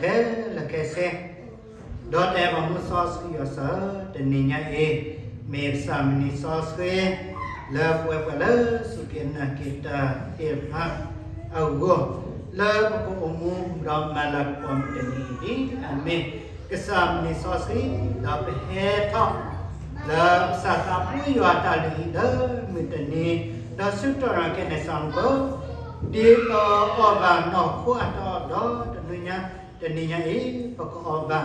ခဲလၢာ်ခဲဆ့, ဒီးတၢ်အဲၣ်ဘၣ်မူစီဆှံယွၤစၢၤ တနံၤညါအံၤ, မ့ၢ်ကစၢ်မုၢ်နံၤစီဆှံ လၢပဝဲပှၤလၢစူၢ်က့ၤနာ်က့ၤတၢ်သ့ၣ်တဖၣ်အဂီၢ်, လၢပကအိၣ်မူဒီးမၤလၤကပီၤမုၢ်တနံၤအံၤလံ. အၤမ့ၣ်. ကစၢ်မုၢ်နံၤစီဆှံ ဒီးပဟဲထီၣ် လၢကစၢ်သးပှၢ်ယွၤအတၢ်လုၢ်ဟံၣ်လၢမုၢ်တနံၤ, ဒီးဆူတၢ်ရဲၣ်ကဲန့ၣ် စီၤမူခိၣ် ဒ်သိးအီၣ်ဘၣ်နီၢ်ခိအတီအီၤဒီး တနွံညါ, တနံၤညါအံၤ ပကအီၣ်ဘၣ်နီၢ်သးတီအီၤ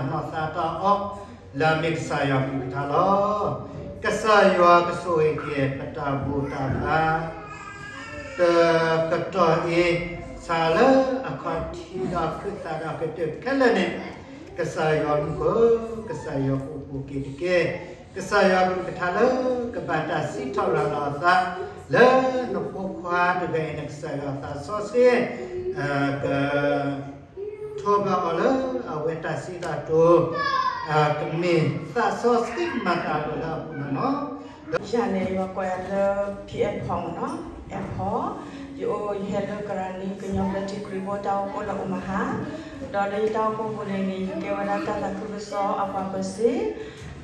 လၢအမ့ၢ်ကစၢ်ယွၤအကလုၢ်ကထါလီၤ. ကစၢ်ယွၤကဆိၣ်ဂ့ၤက့ၤပတၢ်ဘူၣ်တၢ်ဘါ တကတီၢ်အံၤ, ဆၣ်လၢအခီၣ်ထံးဒီးခုသၣ်ဒီးကတၢၢ်ခဲလၢာ်န့ၣ်, ကစၢ်ယွၤမူခိၣ်, ကစၢ်ယွၤကအိၣ်ဘူးက့ၤတက့ၢ်. ကစၢ်ယွၤအကလုၢ်ကထါလၢကဘၣ်တၢ်စံးထီၣ်ရၤလီၤအသး လၢနဖိခွါတဂၤအံၤန့ၣ် ကစၢ်ယွၤသးစီဆှံ က ထိးဘၣ်အီၤလၢအဝဲတၢ်စံးတၢ်ကတိၤ, ကမ့ၢ်သးစီဆှံမၤတၢ်အလိၤလၢအပူၤန့ၣ်လီၤ. ယၤန့ၣ် ယွၤကိးယၤလၢ ဖံအဲၣ်ဖီမ့ၢ်နီၤ, အဲၣ်ဖီ, ယအိၣ်ယဟဲလၢကရၤနံ ကညီဘျၢထံခရံာ်ဖိတၢ်အိၣ်ဖှိၣ်လၢအိၣ်မဟါ, ဒီးလၢယတၢ်အိၣ်ဖှိၣ်ပူၤန့ၣ်န့ၣ် ယကဲဝဲဒၣ်တၢ်သးခုကစီၣ်အပှၤပၢၤစ့,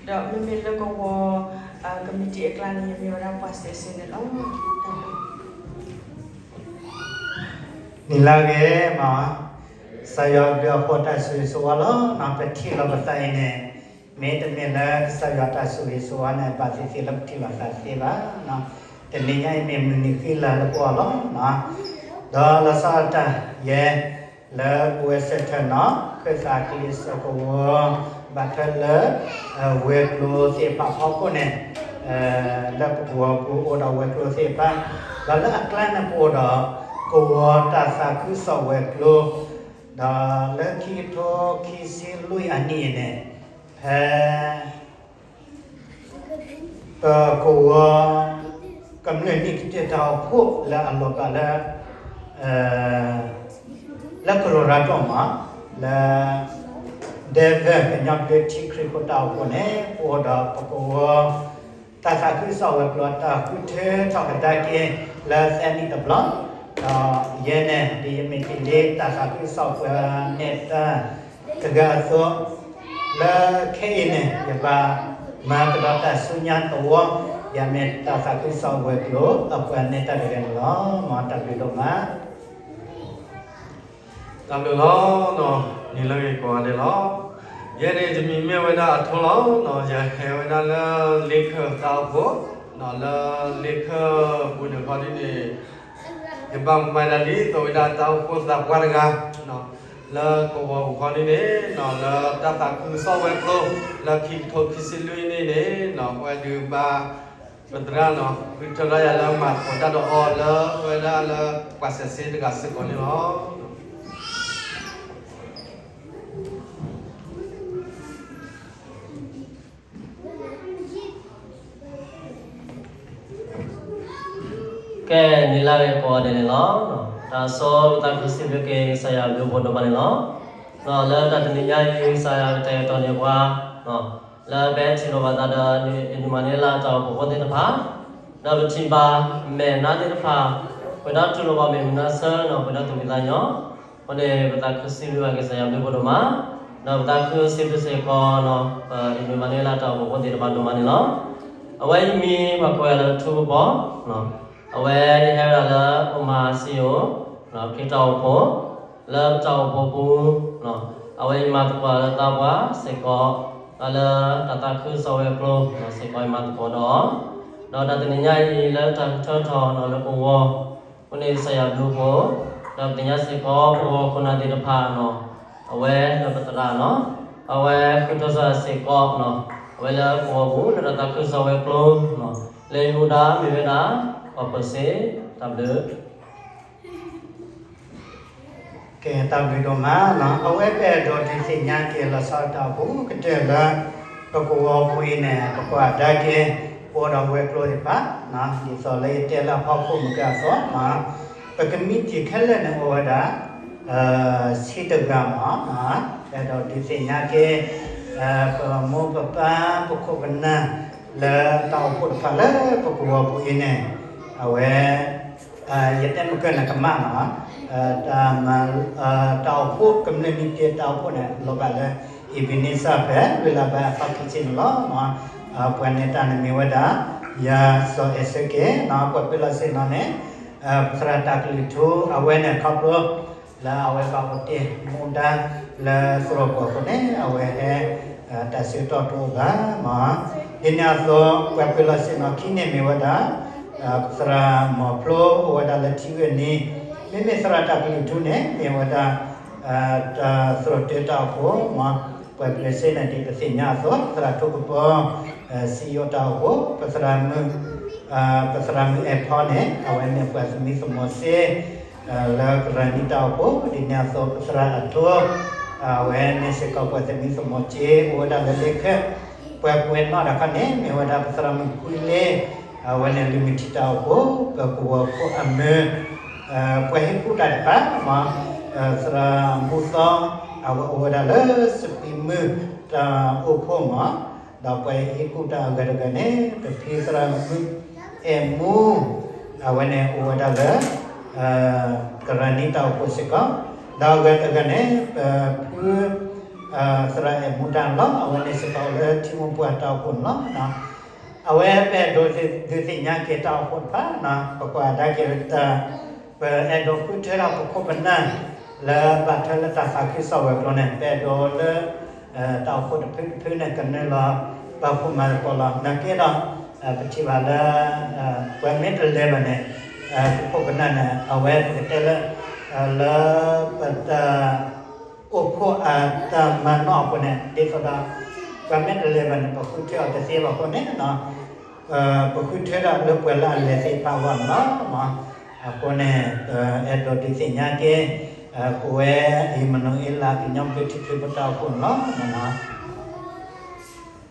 ဒီးမ့မ့ၢ်လၢကဝီၤ ကမံးတံာ်အကျါန့ၣ် ယမ့ၢ်ဝဲဒၣ်ပှၤစဲးစ့န့ၣ်လီၤ. နံၤလၢအဂ့ၤမး, ကစၢ်ယွၤအဘျုးအဖှိၣ်တၢ်ဆိၣ်ဂ့ၤဆိၣ်ဝါလီၤ. ပထံၣ်လိာ်ပသးအံၤန့ၣ်, မ့တမ့ၢ်လၢကစၢ်ယွၤတၢ်ဆိၣ်ဂ့ၤဆိၣ်ဝါန့ၣ် ဘၣ်သ့ၣ်သ့ၣ်လၢပထံၣ်လိာ်သးတသ့ဘၣ်. တနံၤညါအံၤမ့ၢ်မုၢ်နံၤဃံလၤလၢပဂီၢ်လီၤ. ဒီးလီၤဆီဒၣ်တၢ်ယဲ လၢပဝဲဆၢထၢၣ်နီၤ ခၢၣ်သးကလံၤစိးကဝီၤ ဘၣ်ထွဲလၢ ဝဲၤကျိၤသ့ၣ်တဖၣ်အဖီခိၣ်န့ၣ်, လၢပကဝီၤပူၤအိၣ်ဒီးဝဲၤကျိၤသ့ၣ်တဖၣ်, ဒီးလၢအကျါန့ၣ်ပအိၣ်ဒီး ကဝီၤတၢ်သးခုကစီၣ်ဝဲၤကျိၤ, ဒီးလၢခံကထိခံဆံလွံၢ်အနံၣ်အံၤန့ၣ်, ဖဲ ပကဝီၤ ကမျၢၢ်နံၣ်ကတၢၢ်တၢ်အိၣ်ဖှိၣ်လၢအလီၤဘၣ်လၢ လၢ Colorado မး, လၢ Denver ကညီဘျၢထံခရံာ်ဖိတၢ်အိၣ်ဖှိၣ်န့ၣ် ပအိၣ်ဒီးပကဝီၤ တၢ်သးခုကစီၣ်ဝဲၤကျိၤ တၢ်ဃုထၢထီၣ်ကဒါက့ၤလၢသၢနံၣ်တဘျီ, ဒီးယဲန့ၣ် ဒ်ယမ့ၢ်တ့ၢ်လံတၢ်သးခုကစီၣ်ပှၤနဲၣ်တၢ်တဂၤအသိး, လၢခဲအံၤန့ၣ် ယဘၣ်မၤကဒီးတၢ်ဆူညါသဝီ, ယမ့ၢ်တၢ်သးခုကစီၣ်ဝဲၤကျိၤအပှၤနဲၣ်တၢ်တဂၤန့ၣ်လီၤ. မ်တၢ်ဘျုးဒိၣ်မး တၢ်ဘျုးလီၤ. နံၤလၢအဂ့ၤကိးဂၤဒဲးလီၤ. ယဲန့ၣ်ယမံၤမ့ၢ်ဝဲဒၣ်အထိလီၤ. ယဟဲဝဲဒၣ်လၢလ့ခၢၣ်တၢ်အိၣ်ဖှိၣ်, လၢလ့ခၢၣ်ပူၤန့ၣ်ခီဒ်န့ၣ်, ယဘၣ်မၤဒၣ်လံသိးဝဲဒၣ်တၢ်အိၣ်ဖှိၣ်သးပှၢ်တဂၤ, လၢကဝီၤပူၤခီဒ်န့ၣ်, လၢတၢ်သးခုကစီၣ်ဝဲၤကျိၤ လၢခံကထိခံဆံလွံၢ်နံၣ်န့ၣ်, အဝဲဒုးဘၣ် ပသရၣ်နီၤ ဃုထၢထီၣ်ယၤလၢမၤသကိးတၢ်ဒီးအီၤလၢ အဝဲဒၣ်လၢ ပှၤစဲးစ့တဂၤစ့ၢ်ကီးန့ၣ်လီၤ. ကဲ နံၤလၢအဂ့ၤကိးဂၤဒဲးန့ၣ်လီၤ. တၢ်ဆိပသးခုစံးဘျုးက့ၤကစၢ်ယွၤအဘျုးအဖှိၣ်ဒိၣ်မးန့ၣ်လီၤ. လၢတၢ်တနံၤညါအံၤ ကစၢ်ယွၤကတဲာ်ကတီၤန့ၢ်ပှၤ လၢပဟဲထံၣ်လိာ်ဘၣ်သးဒီး အ့မနွံလးတၢ်အိၣ်ဖှိၣ်ဖိသ့ၣ်တဖၣ်, ဒီးပထံၣ်ဘၣ်မဲာ်နါသ့ၣ်တဖၣ် ပှဲၤဒီးတူၢ်လိာ်ဘၣ်မဲာ်မုာ်နါဆၢနီၤ ပှဲၤဒီးသူၣ်ဖှံသးညီ, အဃိန့ၣ် ပသးခုစံးဘျုးဘၣ်ကစၢ်ယွၤအဘျုးအဖှိၣ်ဒိၣ်မး, ဒီးပသးခုစံးဘျုးစ့ၢ်ကီးနီၤ ပအ့မနွံလးတၢ်အိၣ်ဖှိၣ်ဖိသ့ၣ်တဖၣ်ဒိၣ်မးန့ၣ်လီၤ. အဝဲအံၤမံၤပှၤကိးယၤလၢထူကပီၤ, အဝဲယဟဲဝဲဒၣ်လၢအိၣ်မၤစံယိၣ် ခရံာ်တၢ်အိၣ်ဖှိၣ် လၢပတၢ်အိၣ်ဖှိၣ်ပူၤ, အဝဲအံၤမၤသကိးလၢသးပှၢ်စ့ၢ်ကီး, ဒီးလၢတၢ်သးခုကစီၣ်ဝဲၤကျိၤစ့ၢ်ကီး အံၤမၤသကိးဒီး, ဒီးတၢ်တနံၤညါအံၤလၢတၢ်ထၢထီၣ်နီၤလၢပဂီၢ်, အဃိန့ၣ်ကစၢ်ယွၤဘျုးဖှိၣ်, ဒီးပသ့ၣ်ညါစ့ၢ်ကီးပဂီၢ်ခိၣ်နၢ်သ့ၣ်တဖၣ်နီၤ, အဝဲလၢပသရၣ်နီၤ, အဝဲဃုထၢထီၣ်စ့ၢ်ကီးနီၤ, အဝဲလၢပဂီၢ်ပူၤလၢတၢ်သးခုကစီၣ်ဝဲၤကျိၤ, လၢယအိၣ်ဒၣ်မ့ၢ်ဝဲဒၣ် ပှၤပၢၤစ့, တၢ်ဘျုး ကဲ တၢ်ဘျုးဒိၣ်မးနီၤ, အဝဲပအဲၣ်ဒိးဒုးသ့ၣ်ညါက့ၤလီၤဆီဒၣ်တၢ်အိၣ်ဖှိၣ်ကတၢၢ်လၢ ပကဝီၤပူၤအံၤန့ၣ် ပကွၢ်ကဒါက့ၤ ပအိၣ်ဒီးဝဲၤကျိၤသ့ၣ်တဖၣ်, ဒ်သိးလၢယတဲလၢအဖီခိၣ်မုၢ်ကၢအသိး, ပကမံးတံာ်ခဲလၢာ်န့ၣ်အိၣ်ဝဲဒၣ် ဆံတဂၤမး, ပအဲၣ်ဒိးဒုးသ့ၣ်ညါက့ၤ ပမိၢ်ပပၢ်ပခိၣ်ပနၢ် လၢတၢ်အိၣ်ဖှိၣ်တဖၣ်လၢပကဝီၤပူၤအံၤန့ၣ်, အဝဲ ယတဲမုၢ်ကၢန့ၣ်ကမၣ်နီၤ, တၢ်မၤ တၢ်အိၣ်ဖှိၣ် ကမျၢၢ်နံၣ်တၢတၢ်အိၣ်ဖှိၣ်န့ၣ် လီၤဘၣ်လၢ Ebenezer ဖဲ လွံၢ်လါဘၢၣ်အသီခံဆံန့ၣ်လီၤ. ပှၤနဲၣ်တၢ်န့ၣ်မ့ၢ်ဝဲဒၣ် ယၤစီၤအဲၣ်စၢက့ၤ ပှၤပၢၤလီၢ်ဆ့ၣ်နီၤန့ၣ် ပသရၣ်တၢ်ကလုၢ်ထူ အဝဲန့ၣ်ခီဖျိ လၢအဝဲဘၣ်အိၣ်တ့ၢ်မူဒါလၢသရိာ်ပူၤအဃိန့ၣ် အဝဲဟဲ တၢ်ဆၢကတီၢ်တအိၣ်ဘၣ်မး. ဒ်န့ၣ်အသိး ပှၤပၢၤလီၢ်ဆ့ၣ်နီၤခံန့ၣ်မ့ၢ်ဝဲဒၣ် သရၣ်မီၢ်ဖျိ အိၣ်ဝဲဒၣ်လၢထံဂုၢ်နံၤ, မ့မ့ၢ်သရၣ်တၢ်ကလုၢ်ထူန့ၣ် မ့ၢ်ဝဲဒၣ် တၢ်သရိာ်တၢတၢ်အိၣ်ဖှိၣ်မး. ပှၤပၢၤစ့န့ၣ် ဒ်ပသ့ၣ်ညါအသိး သရၣ်ထိၣ်ကပီၤ စံယိၣ်တၢ်အိၣ်ဖှိၣ်, ပသရၣ်မုၣ် ပသရၣ်မုၣ်အဲၣ်ဖီန့ၣ် အဝဲမ့ၢ်ပှၤသမံသမိးစ့ လၢကရၢနံၣ်တၢ်အိၣ်ဖှိၣ်, ဒ်န့ၣ်အသိး ပသရၣ်အထိ အဝဲမ့ၢ်စ့ၢ်ကီးပှၤသမံသမိးစ့ အိၣ်ဝဲဒၣ်လၢလ့ခဲၣ်, ပှၤကွဲးနီၣ်တၢ်ခီန့ၣ် မ့ၢ်ဝဲဒၣ်ပသရၣ်မုၣ်ခွံလ့ အဝဲန့ၣ်လွံၢ်မုၢ်ထံတၢ်အိၣ်ဖှိၣ်, ပကဝီၤခိၣ်အမုၢ် ပှၤဟ့ၣ်ကူၣ်တၢ်တဖၣ်မး, သရၣ်ဘူၣ်သီ အဝဲအိၣ်ဝဲဒၣ်လၢစပံးမုၢ်တၢ်အိၣ်ဖှိၣ်မး, ဒီးပှၤဟ့ၣ်ကူၣ်တၢ်အဂၤတဂၤန့ၣ် ပဖံသရၣ်မုၣ်အဲၣ်မူ အဝဲန့ၣ်အိၣ်ဝဲဒၣ်လၢ ကရၢနံၣ်တၢ်အိၣ်ဖှိၣ်စ့ၢ်ကီး, ဒီးအဂၤတဂၤန့ၣ် ပဖု သရၣ်အဲၣ်မူဒါန့ၣ်လီၤ. အဝဲန့ၣ်စ့ၢ်ကီးအိၣ်လၢထံမိၢ်ပှၢ်တၢ်အိၣ်ဖှိၣ်န့ၣ်လီၤ. အဝဲပအဲၣ်ဒိးဒုးသ့ၣ်ညါက့ၤတၢ်အိၣ်ဖှိၣ်တဖၣ်န့ၣ် ပကွၢ်ကဒါက့ၤတၢ် ပအဲၣ်ဒိးဃုထၢထီၣ်ပခိၣ်ပနၢ် လၢဘၣ်ထွဲလၢတၢ်သးခုကစီၣ်ဝဲၤကျိၤန့ၣ် ပအဲၣ်ဒိးလၢ တၢ်အိၣ်ဖှိၣ်တဖုတဖုန့ၣ် ကနုာ်လီၤပာ်ဖှိၣ်မၤသကိးလီၤ. နာ်က့ဒီး ပထံၣ်ဘၣ်လၢ ပှၤမ့ၢ်တလဲၤဘၣ်န့ၣ် ပခိၣ်ပနၢ်န့ၣ် အဝဲပကတဲလၢ လၢပတၢ် အိၣ်ဖှိၣ်အတၢ်မၤနီၣ်အပူၤန့ၣ် ဒ်သိးဒီး ပှၤမ့ၢ်တလဲၤဘၣ်န့ၣ် ပဃုထၢအီၤတသ့ဘၣ်အဃိန့ၣ် ပဃုထၢဒၣ်လၢပှၤလၢအလဲၤသ့ၣ်တဖၣ်အဂီၢ်န့ၣ်လီၤ. အဃိန့ၣ် ပအဲၣ်ဒိးဒုးသ့ၣ်ညါက့ၤ ပဝဲ အ့မနူၤအ့လး ကညီဘျုးထံခရံာ်ဖိတၢ်အိၣ်ဖှိၣ်န့ၣ်လီ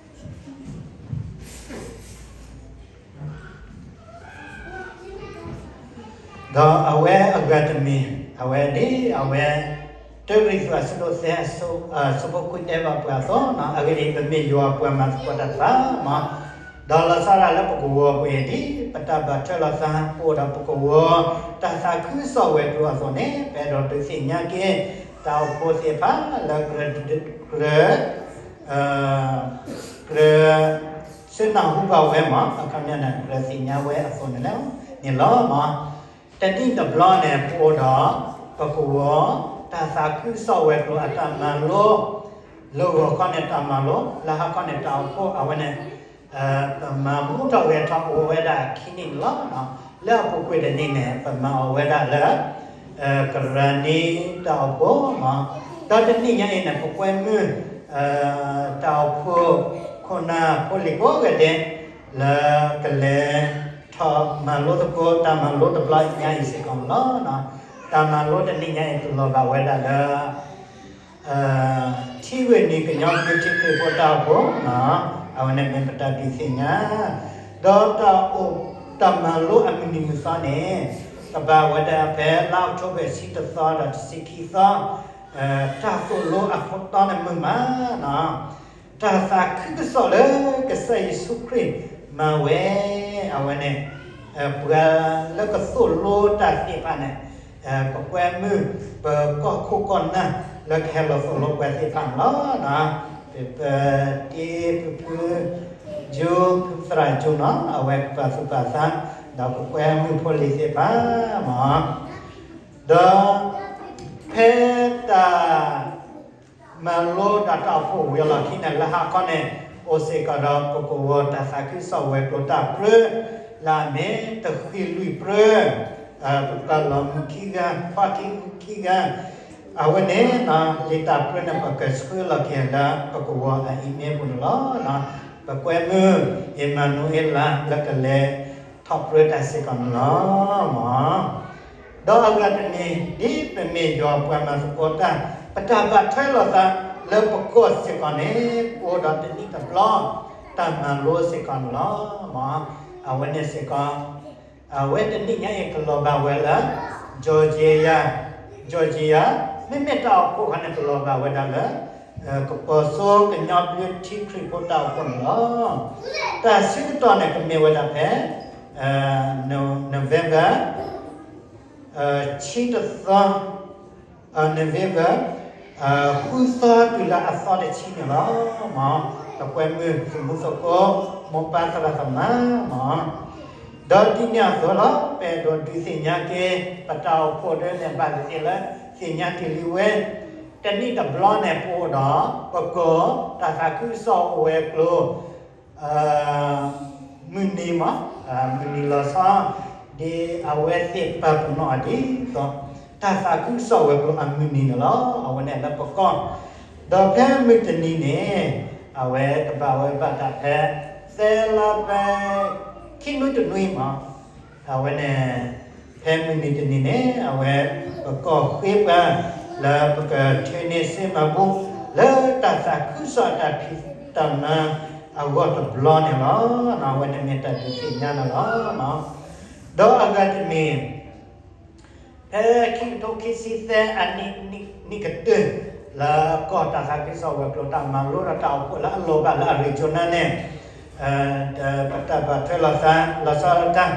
ၤ. ဒီးအဝဲအဂၤတမံၤ အဝဲဒ်အဝဲ တၢကရံၣ်သူးအဆၢဒိၣ်သၢ အဆၢဖိခွံတဲဘၣ်ပှၤအသိးန့ၣ် အဂ့ၢ်ဒ်အံၤ ပမ့ၢ်ယွၤအပှၤမၤသကိးတၢ်တဖၣ်န့ၣ် ဒီးလီၤဆီဒၣ်လၢပကဝီၤပူၤအံၤ ဒ်ပတၢ်ဘၣ်ထွဲလိာ်သး ပအိၣ်ဒီးပကဝီၤတၢ်သးခုကစီၣ်ဝဲၤကျိၤအသိးန့ၣ် ပအဲၣ်ဒိးဒုးသ့ၣ်ညါက့ၤ တၢ်အိၣ်ဖှိၣ်သ့ၣ်တဖၣ်လၢ ကြၢး ကြၢး ဆၢနၢ်ဟူဘၣ်ဝဲမး အခီပညီန့ၣ် ကြၢးသ့ၣ်ညါဝဲအသိးန့ၣ်လီၤ. တနံၣ်တဘျီန့ၣ် ပအိၣ်ဒီး ပကဝီၤ တၢ်သးခုကစီၣ်ဝဲၤကျိၤအတၢ်မၤလိ လၢဂီၤခီန့ၣ်တၢ်မၤလိ လၢဟါခီန့ၣ်တၢ်အိၣ်ဖှိၣ် အဝဲန့ၣ် ပမၤဘူၣ်ထီၣ်ဂဲၤထီၣ်အိၣ်ဝဲဒၣ်ခံနံၣ်န့ၣ်လီၤ. လၢအပူၤကွံာ်တနံၣ်န့ၣ် ပမၤအီၤဝဲဒၣ်လၢ ကရၢနံၣ်တၢ်အိၣ်ဖှိၣ်မး ဒီးတနံၣ်ညါအံၤန့ၣ် ပကွဲမုာ် တၢ်အိၣ်ဖှိၣ် ခိၣ်နၢ်ဖိလံၤကိးဂၤဒဲး လၢကလဲၤထီၣ်မၤလိသကိး တၢ်မၤလိတဘျီညါအံၤစ့ၢ်ကီးန့ၣ်လီၤ. တၢ်မၤလိတနံၣ်ညါအံၤ ကလီၤဘၣ်ဝဲဒၣ်လၢ ထံဂုၢ်နံၤကညီဘျုးထံခရံာ်ဖိတၢ်အိၣ်ဖှိၣ်န့ၣ် အဝဲန့ၣ်မ့ၢ်ပတၢ်ဒုးသ့ၣ်ညါ ဒီးတၢ်အိၣ် တၢ်မၤလိအမုၢ်နံၤမုၢ်သီန့ၣ် ကဘၣ်ဝဲဒၣ်ဖဲလါအီးကထိဘၢၣ်ဆံတသီဒီးတဆံခံသီ တၢ်သိၣ်လိအခိၣ်တီန့ၣ်မုာ်မးန့ၣ် တၢ်သးခုကစီၣ်လၢကစၢ်ယ့ၣ်ၡူးခရံာ်မၤဝဲ အဝဲန့ၣ် ပှၤလၢကသိၣ်လိတၢ်သ့ၣ်တဖၣ်န့ၣ် ပကွဲမုာ် ပကီၢ်ခိၣ်ကီၢ်နၢ်လၢကဟဲလီၤသိၣ်လိပှၤသ့ၣ်တဖၣ်န့ၣ်လီၤ. ပတ့ ပဖု ယူ ဖုသရၣ်ယူန့ၣ် အဝဲကပာ်သူၣ်ပာ်သး ဒီးပကွဲမုာ်ဖိလံၤသ့ၣ်တဖၣ်မး ဒီး ဖဲတၢ် မၤလိဒီးတၢ်အိၣ်ဖှိၣ်ဝံၤအလီၢ်ခံန့ၣ် လၢဟါခီန့ၣ် အိၣ်စ့ၢ်ကီးဒီးပကဝီၤတၢ်သးခုကစီၣ်ဝဲၤကျိၤတၢ်ပြၢ လၢအမ့ၢ်တဃံးလွံၢ်ပြၢ ပကလီၤမုၢ်ခံဂၤ ဖီခံမုၢ်ခံဂၤ အဝဲန့ၣ် လံာ်တၢ်ပြၢန့ၣ် ပကဆှၢလီၤက့ၤလၢပကဝီၤအ email ပူၤန့ၣ်လီၤ. ပကွဲမုာ် အ့မနူၤအ့လး လၢကလဲၤထီၣ်ပြၢတၢ်စ့ၢ်ကီးန့ၣ်လီၤ. ဒီးအဂၤတမံၤ ဒ်ပမ့ၢ်ယွၤပှၤမၤသကိးတၢ် ပတၢ်ဘၣ်ထွဲလိာ်သးလၢပကီၢ်စ့ၢ်ကီးန့ၣ် ပအိၣ်ဒီးတနံၣ်တဘျီ တၢ်မၤလိစ့ၢ်ကီးန့ၣ်လီၤ. အဝဲန့ၣ်စ့ၢ်ကီး အဝဲတနံၣ်ညါအံၤ ကလီၤဘၣ်ဝဲလၢ Georgia, Georgia, မ့မ့ၢ်တၢ်အိၣ်ဖှိၣ်ခီန့ၣ် ကလီၤဘၣ်ဝဲဒၣ်လၢ ကပီၤစိကညီဘျၢထံခရံာ်ဖိတၢ်အိၣ်ဖှိၣ်န့ၣ်လီၤ. တၢ်ဆၢကတီၢ်န့ၣ် ကမ့ၢ်ဝဲဒၣ်ဖဲ November ဆံတသီ November ဃုသီတုၤလၢအသီတဆံန့ၣ်လီၤ. မ်ပကွဲမုာ်သမူသကိး မိၢ်ပၢ်သရၣ်သမါ မ် ဒီးဒ်န့ၣ်အသိးလီၤ ပအဲၣ်ဒိးဒုးသ့ၣ်ညါက့ၤ ပတၢ်အိၣ်ဖှိၣ်ဒၢန့ၣ် ဘၣ်သ့ၣ်သ့ၣ်လၢ သ့ၣ်ညါတ့ၢ်လံဝဲ တနံၣ်တဘျီန့ၣ် ပအိၣ်ဒီး ပကီၢ်တၢ်သးခုကစီၣ်အိၣ်ဝဲအကျိၤ မုၢ်နံၤမး မုၢ်နံၤလီၤဆီ ဒ်အဝဲသ့ၣ်ပာ်ပနီၣ်အီၤဒ်သိး တၢ်သးခုကစီၣ်ဝဲၤကျိၤအမုၢ်နံၤန့ၣ်လီၤ. အဝဲန့ၣ်လၢပကီၢ် ဒီးဖဲမုၢ်တနံၤန့ၣ် အဝဲကဘၣ်ဝဲဘၣ်တၢ်ဖဲ သၢလါဘဲ ခံနွံတနွံမး အဝဲန့ၣ် ဖဲမုၢ်နံၤတနံၤန့ၣ် အဝဲ ပကီၢ်ဃ့ပှၤ လၢပကထၢန့ၢ်စ့မၤဘူၣ် လၢတၢ်သးခုကစီၣ်အတၢ်ဖံးတၢ်မၤအဂီၢ်တဘျီန့ၣ်လီၤ. အဝဲန့ၣ်မ့ၢ်တၢ်ဒုးသ့ၣ်ညါန့ၣ်လီၤ. ဒီးအဂၤတမံၤ ဖဲခံကထိခံဆံသၢအနံၣ် နံၣ်ကတၢၢ် လၢကီၢ်တၢ်သးခုကစီၣ်ဝဲၤကျိၤတၢ်မၤလိဒီးတၢ်အိၣ်ဖှိၣ်လၢအလီၤဘၣ်လၢအရ့ကိၤနါန့ၣ် ပတၢ်ဘၣ်ထွဲလီၤသး လီၤဆီဒၣ်တၢ်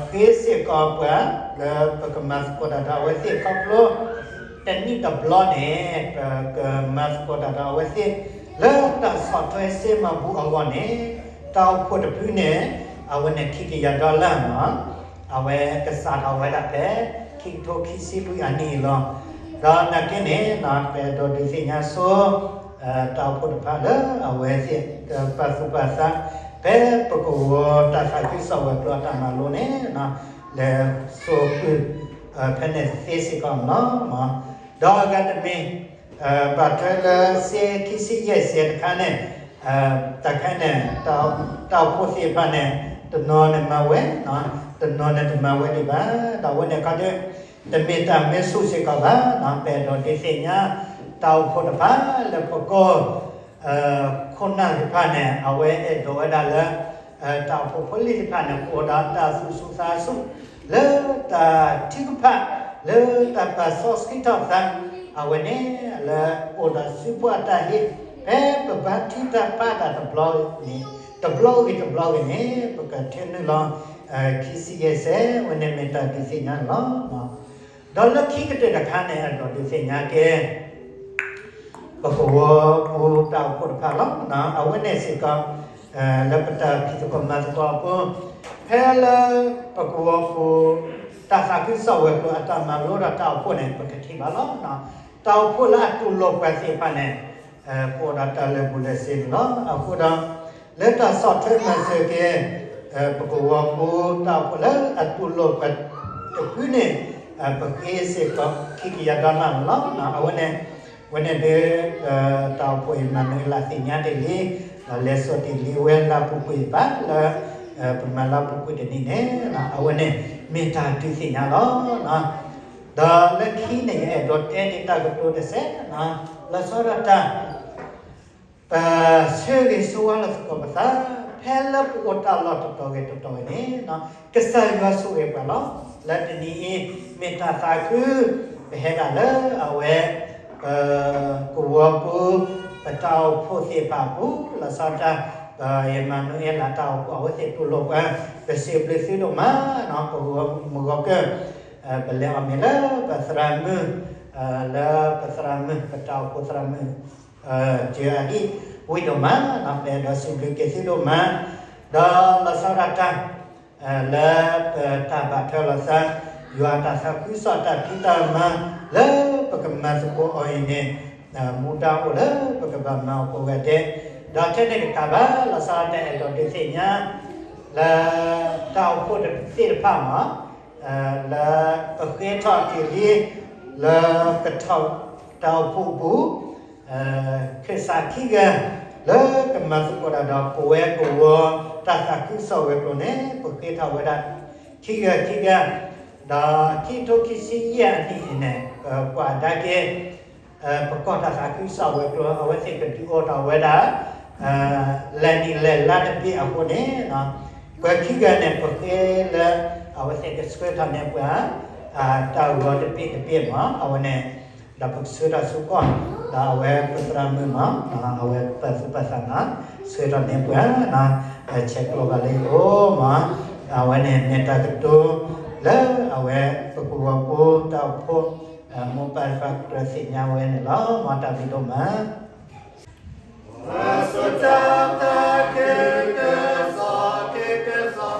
ဃ့စ့ၢ်ကီးပှၤ လၢပကမၤသကိးတၢ်ဒီးအဝဲသ့ၣ်ခီဖျိ တနံၣ်တဘျီန့ၣ် ပကမၤသကိးတၢ်ဒီးအဝဲသ့ၣ် လၢတၢ်ဆီၣ်ထွဲစ့မၤဘူၣ်အဂီၢ်န့ၣ် တၢ်အိၣ်ဖှိၣ်တဖုန့ၣ် အဝဲန့ၣ်ခံကယၤဒီလၢ်မး အဝဲကစးထီၣ်ဝဲဒၣ်ဖဲ ခံကထိခံဆံလွံၢ်အနံၣ်အံၤလီၤ. ဒီးနာ်က့န့ၣ် ပအဲၣ်ဒိးဒုးသ့ၣ်ညါဆိ တၢ်အိၣ်ဖှိၣ်တဖၣ်လၢအဝဲသ့ၣ် ပာ်သူၣ်ပာ်သး ဖဲပကဝီၤတၢ်သးခုကစီၣ်ဝဲၤကျိၤအတၢ်မၤလိန့ၣ် လဲၤစိာ်ဃုာ် ဖဲန့ၣ်သ့စ့ၢ်ကီးန့ၣ်လီၤ. ဒီးအဂၤတမံၤ ဘၣ်ထွဲလၢစ့ခံဆံယဲၢ်စဲးတခါန့ၣ် တၢ်ခဲန့ၣ် တၢ်အိၣ်ဖှိၣ်သ့ၣ်တဖၣ်န့ၣ် တနီၤန့ၣ်မၤဝဲ တနီၤန့ၣ်တမၤဝဲဒံးဘၣ်. ဒီးအဝဲန့ၣ်ခီဒီး တမ့ၢ်တၢ်မ့ၢ်ဆူၣ်စ့ၢ်ကီးဘၣ် ပအဲၣ်ဒိးဒုးသ့ၣ်ညါ တၢ်အိၣ်ဖှိၣ်တဖၣ်လၢပကီၢ် ခိၣ်နၢ်တဖၣ်န့ၣ် အဝဲအဲၣ်ဒိးဝဲဒၣ်လၢ တၢ်အိၣ်ဖှိၣ်ဖိလံၤတဖၣ်န့ၣ် အိၣ်ဒီးတၢ်သူၣ်ဆူၣ်သးဆူၣ် လၢတၢ်ထုကဖၣ် လၢတၢ်ပာ်စီဆှံထီၣ်သး အဝဲန့ၣ် လၢအိၣ်ဒီးစုဖိအတၢ်ဟ့ၣ် ဖဲပဘါထုကဖၣ်တၢ်တဘျီန့ၣ် တဘျီဂ့ၤတဘျီဂ့ၤန့ၣ် ပကထၢနုာ်လီၤ ခံဆံယဲၢ်စဲး အဝဲန့ၣ်မ့ၢ်တၢ်ဒုးသ့ၣ်ညါန့ၣ်လီၤ. ဒီးလၢခံကတၢၢ်တခါန့ၣ် အဲၣ်ဒိးဒုးသ့ၣ်ညါက့ၤ ပကဝီၤပူၤတၢ်အိၣ်ဖှိၣ်တဖၣ်လီၤ. အဝဲန့ၣ်စ့ၢ်ကီး လၢပတၢ်ဖံးသကိးမၤသကိးအပူၤ ဖဲလၢပကဝီၤပူၤ တၢ်သးခုကစီၣ်ဝဲၤကျိၤအတၢ်မၤလိဒီးတၢ်အိၣ်ဖှိၣ်န့ၣ် ပကထံၣ်ဘၣ်လီၤ. တၢ်အိၣ်ဖှိၣ်လၢအတူၢ်လိာ်ပှၤသ့ၣ်တဖၣ်န့ၣ် ပအိၣ်ဒီးတၢ်လၢာ်ဘူၣ်လၢာ်စ့န့ၣ်လီၤ. အဃိဒီး လၢတၢ်ဆီၣ်ထွဲမၤစၢၤက့ၤ ပကဝီၤပူၤတၢ်အိၣ်ဖှိၣ်လၢအတူၢ်လိာ်ပှၤတဖုန့ၣ် ပဃ့စ့ၢ်ကီးခံကယၤဒီလၢ်န့ၣ်လီၤ. အဝဲန့ၣ် ဝဲန့ၣ်ဒ် တၢ်အိၣ်ဖှိၣ်အံၤမၤနၢၤလၢသ့ၣ်ညါတ့ၢ်လံ ဒီးလဲၤစိာ်တ့ၢ်လံဝဲလၢပူၤကွံာ်ဘၣ်လၢ ပမၤလၢပူၤကွံာ်တနံၤန့ၣ် အဝဲန့ၣ်မ့ၢ်တၢ်ဒုးသ့ၣ်ညါလီၤ. ဒီးလၢခံန့ၣ် ယအဲၣ်ဒိးတဲဒံးတၢ်ကတိၤတစဲး လီၤဆီဒၣ်တၢ် ပဆၢဂ့ၤဆၢဝါလိာ်သကိးပသး ဖဲလၢပအိၣ်တၢ်လီၢ်တတီၤဂ့ၤတတီၤဂ့ၤန့ၣ် ကစၢ်ယွၤဆိၣ်ဂ့ၤပှၤလီၤ. လၢတနံၤအံၤ မ့ၢ်တၢ်သးခု ပဟဲဒၣ်လၢအဝဲ ပကဝီၤပူၤ ပတၢ်အိၣ်ဖှိၣ်သ့ၣ်တဖၣ်အပူၤ လီၤဆီဒၣ်တၢ် ပယမၤနူၤအ့လးတၢ်အိၣ်ဖှိၣ်အဝဲသ့ၣ်တူၢ်လိာ်ပှၤ ပစံးဘျုးသုဒိၣ်မး ပဂီၢ်မုၢ်ဂီၤကၢၢ် ပလဲၤအီၤမ့ၢ်လၢပသရၣ်မုၣ် လၢပသရၣ်မုၣ် ပတၢ်အိၣ်ဖှိၣ်သရၣ်မုၣ် ကၢအဒံၣ် ဝံၤဒိၣ်မး ပအဲၣ်ဒိးစံးဘျုးက့ၤသုဒိၣ်မး ဒီးလီၤဆီဒၣ်တၢ် လၢပတၢ်ဘၣ်ထွဲလိာ်သး ယွၤတၢ်သးခုကစီၣ်တၢ်ဖံးတၢ်မၤ လၢပကမၤသကိးအီၤအံၤန့ၣ် မူဒါအိၣ်လၢပကဘၣ်မၤအီၤကိးဂၤဒဲး ဒီးထဲန့ၣ်တကးဘၣ် လီၤဆီဒၣ်တၢ်အဲၣ်ဒိးဒုးသ့ၣ်ညါ လၢတၢ်အိၣ်ဖှိၣ်သ့ၣ်တဖၣ်မး လၢပဃ့ထီၣ်တ့ၢ်လံ လၢကထီၣ်တၢ်အိၣ်ဖှိၣ်ပူၤ ခၢၣ်စးခံဂၤ လၢကမၤသကိးတၢ်ဒီးပဝဲကဝီၤ တၢ်သးခုကစီၣ်ဝဲၤကျိၤန့ၣ် ပဃ့ထီၣ်ဝဲဒၣ် ခံဂၤခံဂၤ ဒီးခံကထိခံဆံယဲၢ်အနံၣ်အံၤန့ၣ် ပကွၢ်ကဒါက့ၤ ပကီၢ်တၢ်သးခုကစီၣ်ဝဲၤကျိၤ အဝဲသ့ၣ်ကဒုးအိၣ်ထီၣ်ဝဲဒၣ် လဲၤနံၣ်လဲၤလါတဘ့ၣ်အဃိန့ၣ် ပှၤခံဂၤန့ၣ် ပဃ့လၢ အဝဲသ့ၣ်ကဆှၢထီၣ်န့ၢ်ပှၤ တၢ်ဂီၤတဘ့ၣ်တဘ့ၣ်မး အဝဲန့ၣ် ဒီးပကဆှၢထီၣ်ဆူကီၢ် ဒီးအဝဲပသရၣ်မုၣ်မး အဝဲပာ်သူၣ်ပာ်သးမး ဆှၢထီၣ်န့ၢ်ပှၤ ဆဲးကျိးဘၣ်လၢယအိၣ်မး အဝဲန့ၣ်မ့ၢ်တၢ်ကတိၤလၢ အဝဲ ပပှၤဖိတၢ်အိၣ်ဖှိၣ် မိၢ်ပၢ်တဖၣ်ကြၢးသ့ၣ်ညါဝဲန့ၣ်လီၤ. မ်တၢ်ဘျုးဒိၣ်မး. ပှၤစိတၢ်သးခုကစီၣ် တကတီၢ်ညါ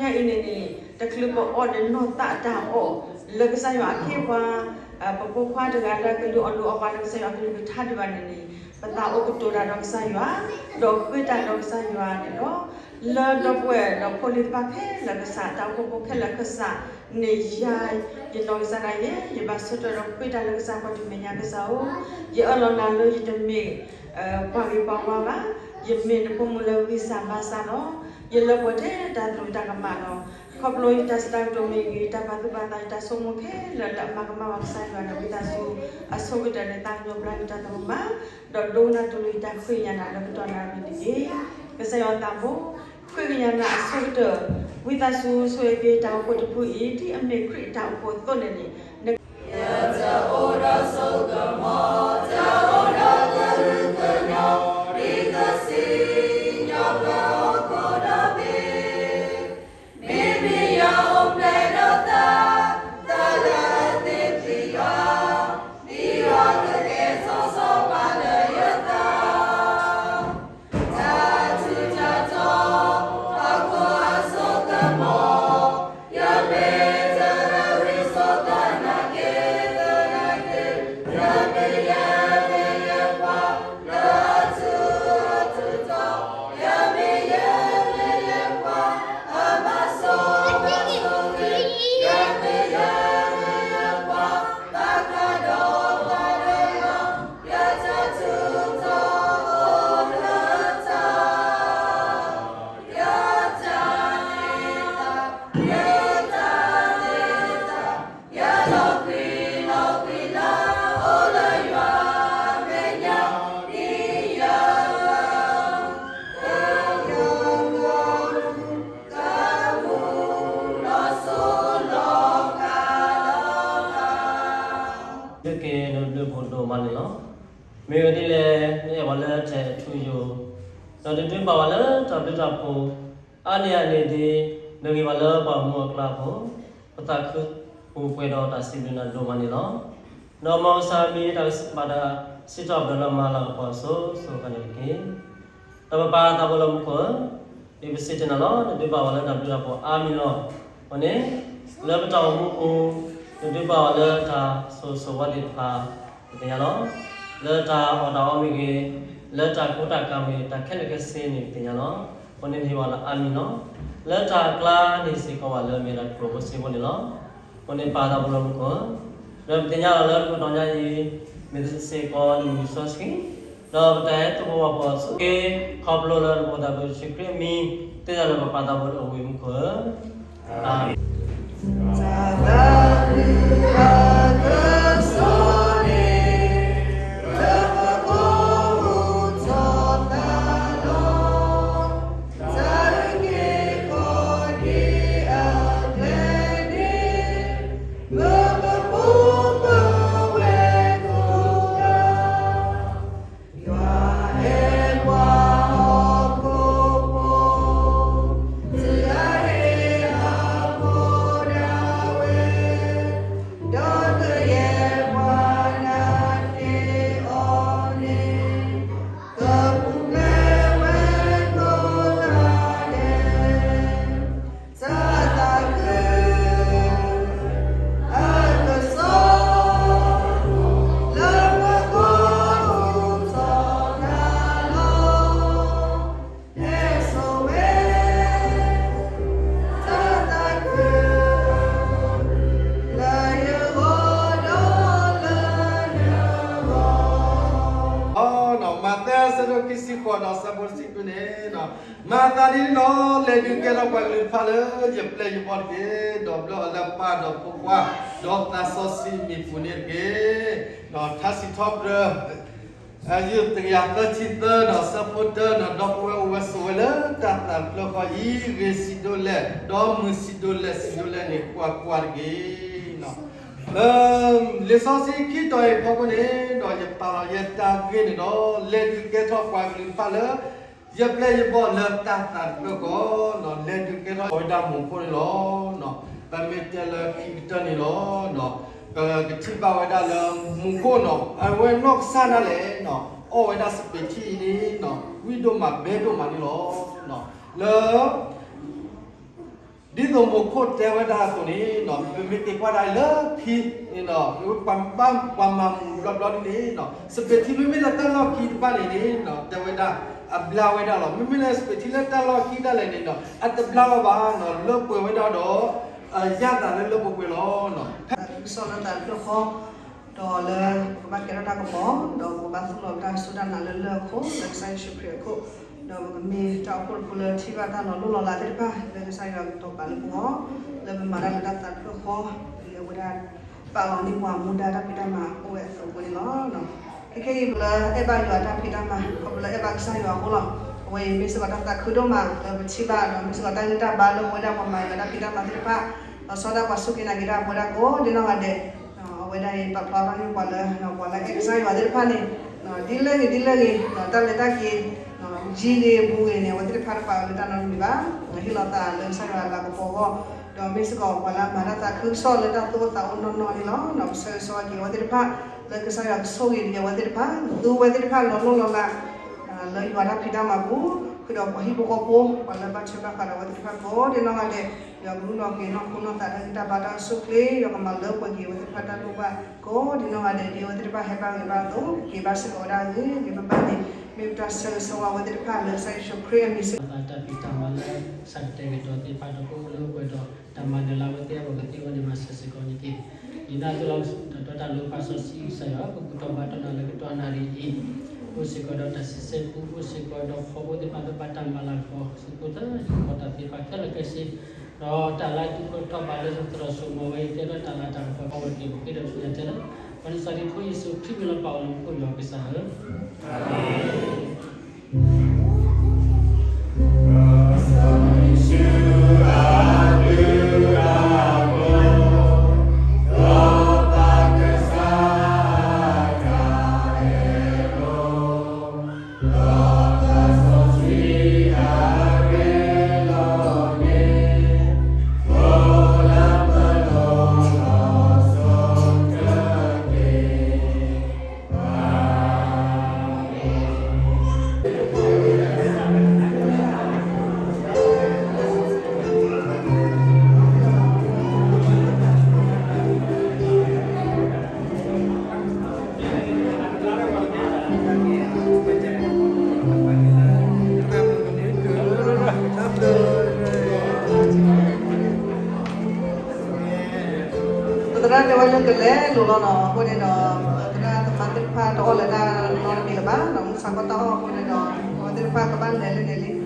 အံၤန့ၣ်န့ၣ် တချုးပအီၣ်ဒီးနီၢ်သးအတၢ်အီၣ် လၢကစၢ်ယွၤအခ့အပှၤ ပဖိခွါတဂၤလၢကလုၢ်အီၣ်လုၢ်အီပှၤလၢကစၢ်ယွၤအကလုၢ်ကထါဒံးဘၣ်န့ၣ်န့ၣ် ပသးအိၣ်ကတိၤတၢ်ဒီးကစၢ်ယွၤ ဒီးဃ့တၢ်ဒီးကစၢ်ယွၤန့ၣ်လီၤ. လၢဒီပုၢ်ဝဲၢ်ဒီးဖိလံၤတဖၣ်ခဲလၢာ်ကစၢ် တၢ်အိၣ်ဖှိၣ်ဖိခဲလၢာ်ကစၢ်န့ၣ် ယၤ ယနီၢ်ကစၢ်ဒၣ်ယဲ ယဘၣ်ဆၢထၢၣ်ဒီးဃ့တၢ်လၢကစၢ်ပှၤတမံၤညါကစၢ်ဧၢ, ယအၢၣ်လီၤနၤလၢယတမ့ၢ် ပှၤဂ့ၤပှၤဝါဘၣ်, ယမ့ၢ်နဖိမုၣ်လၢဂံၢ်စၢ်ဘါစၢ်လီၤ. ယလၢပှဲၤထဲတၢ်သရူးတၢ်ကမၣ်လီၤ. ခီဖျိယတၢ်စံးတၢ်ကတိၤမ့ၢ်ဂ့ၤ, ယတၢ်ပာ်သူၣ်ပာ်သး, ယတၢ်ဆိကမိၣ်ခဲလၢာ်လၢအမၤကမၣ်ဘၣ်ကစၢ်ယွၤန့ၣ် ဝံသးစူၤအဆိကတၢၢ်န့ၣ် သးကညီၤဘျါယတၢ်သရူးမး, ဒီးဒိကနၣ်တူၢ်လိာ်ယတၢ်ဃ့ကညးနၤလၢကတီၢ်နၣ်ရံၣ်န့ၣ်တက့ၢ်. ကစၢ်ယွၤသးဘိ, ဃ့ကညးနၤအဆိကတၢၢ်, ဝံသးစူၤဆိၣ်ဂ့ၤက့ၤတၢ်အိၣ်ဖှိၣ်တဖုအံၤ ဒ်အမ့ၢ်ခရံာ်အတၢ်အိၣ်ဖှိၣ်အသိးန့ၣ်န့ၣ် ကဲ နဘျုးဖှိၣ်ဒိၣ်မးန့ၣ်လီၤ. မ့ၢ်ဝဲဒ်လဲၣ် နအဲၣ်ပှၤလၢထဲအထူအယိာ်, ဒီးနဒုးဘၣ်ပှၤလၢတၢ်ဘျုးတၢ်ဖှိၣ် အါန့ၢ်အန့ၣ်ဒ် နဂ့ၤပှၤလၢပှၤဂီၢ်မုၢ်အကျါအဃိ, ပသးခုပူၤပှဲၤဒီးတၢ်စံးဘျုးနၤဒိၣ်မးန့ၣ်လီၤ. ဒီးမ်ကစၢ်မံၤတၢ်ဘၣ်တၢ်စံးထီၣ်ပတြၢၤလၢမၤလၤကပီၤအစိၤစိၤအဃၣ်န့ၣ်တက့ၢ်. ဒီးပပၢ်သးဘိလၢမူခိၣ်ဧၢ, ဒ်ပစံးတ့ၢ်နၤလီၤ နဒုးဘၣ်ပှၤလၢတၢ်ဘျုးတၢ်ဖှိၣ်အါမံၤလီၤ. အဃိန့ၣ် လၢပတၢ်အိၣ်မူပူၤ နဒုးပာ်အီၤလၢတၢ်ဆိၣ်ဂ့ၤဆိၣ်ဝါသ့ၣ်တဖၣ် ပသ့ၣ်ညါလီၤ. လၢတၢ်အီၣ်တၢ်အီမ့ၢ်ဂ့ၤ, လၢတၢ်ကူတၢ်ကၤမ့ၢ်ဂ့ၤ, တၢ်ခဲလၢာ်ခဲဆ့န့ၣ် ပသ့ၣ်ညါလီၤ. အဃိန့ၣ်ဟ့ၣ်ဝဲလၢအါမံၤလီၤ. လၢတၢ်အကျါန့ၣ်စ့ၢ်ကီးဘၣ်လၢမ့ၢ်ဒၣ်တြီဖိစ့ဖိန့ၣ်လီၤ. အဃိန့ၣ်ပၢ်သးဘိလၢမူခိၣ်, ဒီးပသ့ၣ်ညါလီၤလၢတကတီၢ်ညါအံၤ, မ့ၢ်စ့ၢ်ကီးနမုၢ်နံၤစီဆှံ ဒီးပတၢ်အဲၣ်သူၣ်ဘိဝါဘိအဆိကတၢၢ်, ခီဖျိလၢနဖိသၣ်ဘိယ့ၣ်ၡူးခရံာ်အမံၤ, သ့ၣ်ညါလၢပပၢ်သးဘိလၢအဝ့ၢ်မူခိၣ်ဧၢ, အၤမ့ၣ်. မးသဲအဆၢဒိၣ်ခံဆံဃိးဒီးအဆၢဖိတဆံဃုန့ၣ်, မၤသးဒ်န့ၣ်ဒီး လဲၤဒုးကဲထီၣ်ပှၤကလုာ်တဖၣ်လၢယပျဲၢ်ယဘီၣ်တက့ၢ်. ဒီးဘျၢအီၤလၢပၢ်ဒီးဖိခွါ ဒီးသးစီဆှံမံၤပူၤန့ၣ်တက့ၢ်. ဒီးထါစံးထီၣ်ပတြၢၤ ယုၢ်တကယၤသၢဆံသၢဒီးအဆၢဖိတၢ, ဒီပုၢ်ဝဲၢ်အိၣ်ဝဲဆိးဝဲလၢတၢ်သးတဖျၢၣ်ဃီအံၤ, ဂ့ၤဆံးဒိၣ်လဲၣ်, ဒီးမုာ်ဆံးဒိၣ်လဲၣ်ဆံးဒိၣ်လဲၣ်န့ၣ် ကွၢ်ကွၢ်တက့ၢ်. လံာ်စီဆှံခံတီၤအံၤအဖီခိၣ်န့ၣ်ဒီး ယပာ်လီၤယဲတၢ်ဂ့ၢ်န့ၣ်ဒီး လဲၤဒုးကဲထီၣ်ပှၤကလုာ်တဖၣ်လၢ ယပျဲၢ်ယဘီၣ်လၢတၢ်သးတဖျၢၣ်ဃီ, လဲၤဒုးကဲထီၣ်ဝဲဒၣ်မူခိၣ်န့ၣ်လီၤ. ပမ့ၢ်တဲလၢခံကတၢၢ်န့ၣ်လီၤ, ပကထံၣ်ဘၣ်ဝဲဒၣ်လၢမူခိၣ်န့ၣ် အဝဲနီၢ်ကစၢ်ဒၣ်လဲာ် အီၣ်ဝဲဒၣ်စပံးထံအံၤန့ၣ် ဝံၣ်ဒိၣ်မးဘဲဒိၣ်မးန့ၣ်လီၤ. လၢ ဒ်သိးမူခိၣ်တဲဝဲဒၣ်အသိးန့ၣ် ပမ့ၢ်က့ၤကွၢ်ဒၣ်လၢခံန့ၣ် ပှၤမၤမူၤဘျီဘျီဒ်န့ၣ် စပံးထံမ့မ့ၢ်လၢတၢ်လီၢ်ခံတဖၣ်န့ၣ်န့ၣ် တဲဝဲဒၣ် အဘျါဝဲဒၣ်လီၤ. မ့မ့ၢ်လၢစပံးထံလၢတၢ်လီၢ်ခံဒၣ်လဲာ်န့ၣ် အတဘျါဝဲဘၣ် လၢပှဲၤဝဲဒၣ်ဒီး အယၢ်သးလၢလၢပှဲၤပှဲၤလီၤ. ကစီၣ်လၢတၢ်ဖျၢၣ်ဃီ ဒီးလၢပကဘၣ်ကဲထီၣ်တၢ်ကပီၤ ဒီးပကဘၣ်သူၣ်လီၤဝဲဒၣ်စူၢ်တၢ်နာ်လၢလၢၢ်အခိၣ် လၢကစၢ်ယ့ၣ်ၡူးခရံာ်အခိၣ်, ဒီးပကမ့ၢ်တၢ်အိၣ်ဖှိၣ်တဖုလၢထံၣ်ဘၣ်တၢ်လီၤလိၢ်လီၤလးသ့ၣ်တဖၣ် လၢကစၢ်ယွၤကတီၤပာ်လၢပဂီၢ်, လၢပမၤတၢ်လၢတၢ်သးတဖျၢၣ်ဃီ, လၢအဝဲဒၣ် ပာ်လီၤန့ၢ်ပှၤမူဒါတၢ်ဖံးတၢ်မၤအိၣ်ဝဲအသိးအဃိန့ၣ်လီၤ. ခဲကနံၣ်အံၤ ပလၢအဲၣ်ဘၣ်ယွၤတၢ်ဖံးတၢ်မၤ ခီဖျိလၢအဲၣ်ဘၣ်ကစၢ်ယွၤအဃိလီၤ. အဝဲအံၤမ့ၢ်စ့ၢ်ကီးတၢ်သးခုဒိၣ်မးလၢပထံၣ်ဘၣ်ဒီး မ့ၢ်စ့ၢ်ကီးတၢ်ဂံၢ်တၢ်ဘါလၢပဝဲဒၣ်ပှၤမၤယွၤတၢ်ဖံးတၢ်မၤသ့ၣ်တဖၣ်, လီၤဆီဒၣ်ပှၤစူၢ်က့ၤနာ်က့ၤတၢ်အဝဲဒၣ်ကိးဒ်နီၢ်ဂၤဒဲး, အဝဲဒၣ်အံၤ ပာ်ဖျါထီၣ်န့ၢ်ပှၤလၢ ပှၤလၢအဲၣ်ကစၢ်ယွၤသ့ၣ်တဖၣ်န့ၣ် ဒ်လဲၣ်ဂ့ၤဒ်လဲၣ်ဂ့ၤ တၢ်လဲၤတၢ်က့ၤ ယံၤဂ့ၤဘူးဂ့ၤန့ၣ် အဝဲသ့ၣ်တဖၣ်တပာ်လၢတၢ်နီတမံၤဘၣ်. ဟ့ၣ်လီၤသးလၢကစၢ်ယွၤအလၤကပီၤအဂီၢ်, ဒီးမ့ၢ်စ့ၢ်ကီးပှၤလၢအမၤတၢ်သးခုကစီၣ်လၢတၢ်သိၣ်တၢ်သီအိၣ်နီၢ်နီၢ်န့ၣ်လီၤ. ပဆၢဂ့ၤဆၢဝါက့ၤအဝဲသ့ၣ်တဖၣ် လၢကစၢ်ယွၤကဆိၣ်ဂ့ၤက့ၤအဝဲသ့ၣ်တဖၣ် သူဝဲသ့ၣ်တဖၣ်လီၤလိၢ်လီၤလး လၢယွၤတၢ်ဖံးတၢ်မၤပူၤ, ဃုာ်ဒီးပှၤဟံၣ်ဖိဃီဖိ ပှၤလၢဘၣ်ထွဲဘၣ်ဃးဒီးအဝဲသ့ၣ်တဖၣ်ကိးဒ်နီၢ်ဂၤဒဲး, ယွၤကလူလီၤက့ၤနီၢ်ခိနီၢ်သးတၢ်ဂံၢ်တၢ်ဘါတၢ်အိၣ်ဆူၣ်အိၣ်ချ့, ယွၤကမၤလၢပှဲၤက့ၤအဝဲသ့ၣ်တဖၣ်တၢ်လိၣ်ဘၣ်ကိးဒ်နီၢ်ဂၤဒဲး, ဒ်အဝဲသ့ၣ်တဖၣ်ဟဲဘၣ်ဂ့ၤဘၣ်အသိး ကက့ၤဘၣ်စ့ၢ်ကီးဝဲဒၣ်အဂ့ၤဂ့ၤဘၣ်ဘၣ်န့ၣ်, မ့ၢ်ပတၢ်ဆၢဂ့ၤဆၢဝါအဝဲသ့ၣ်တဖၣ်လၢကစၢ်ယ့ၣ်ၡူးခရံာ်အမံၤစ့ၢ်ကီး. တၢ်ဖံးတၢ်မၤလၢ ဆၢကတဲာ်ကတီၤသ့ၣ်တဖၣ်ဒီး ကအိၣ်လၢပှဲၤဒီး တၢ်မၤနၢၤလၢအဝဲသ့ၣ်အဂီၢ် ကသ့အဂီၢ်န့ၣ်မၤစၢၤစ့ၢ်ကီးန့ၣ်တက့ၢ်. ယနာ်သုလီၤ ဒီးတၢ်လၢပၢ်စီဆှံကစၢ်ယွၤ ပကတီၢ်ဘၣ်တၢ်နၤလၢကတီၢ်နၣ်ရံၣ်အံၤ, အိၣ်စ့ၢ်ကီးဒီးတၢ်စံးဆၢပူၤ အိၣ်စ့ၢ်ကီးဒီးဖီဖိသ့ၣ်တဖၣ်လၢဘၣ်တၢ်မၤလၤကပီၤ ဆူဖိသၢဖီတၢ်သ့ၣ်တဖၣ်ခဲလၢာ်ခဲဆ့, ဒီးတၢ်လၢအဒုးကဲထီၣ်ဘၣ်လၢသရိာ်စိမိၤဝဲအံၤ ကဲထီၣ်တၢ်လၤတၢ်ကပီၤ ပဝဲက့ၤပဃ့ဒီးဆူညါထဲလၢ ပှၤနစၤရ့းဖိယ့ၣ်ၡူးခရံာ်မံၤလီၤ ပၢ်အိၣ်လၢမူခိၣ်ယွၤကစၢ်ဧၢ. သရၣ်တဲဝဲလၢကလဲၤလိၤလီၤနီၤ, အဃိန့ၣ်ဒီး သရၣ်သမါသ့ၣ်တဖၣ်တအီၣ်လၢၤတၢ်နီတမံၤလၢၤဘၣ်နီၤ, မုၢ်ဆါခီတၢ်အီၣ်အဃိန့ၣ်ဒီး အဝဲသ့ၣ်တဖၣ်ကဘၣ်လဲၤလၢန့ၣ်လံ.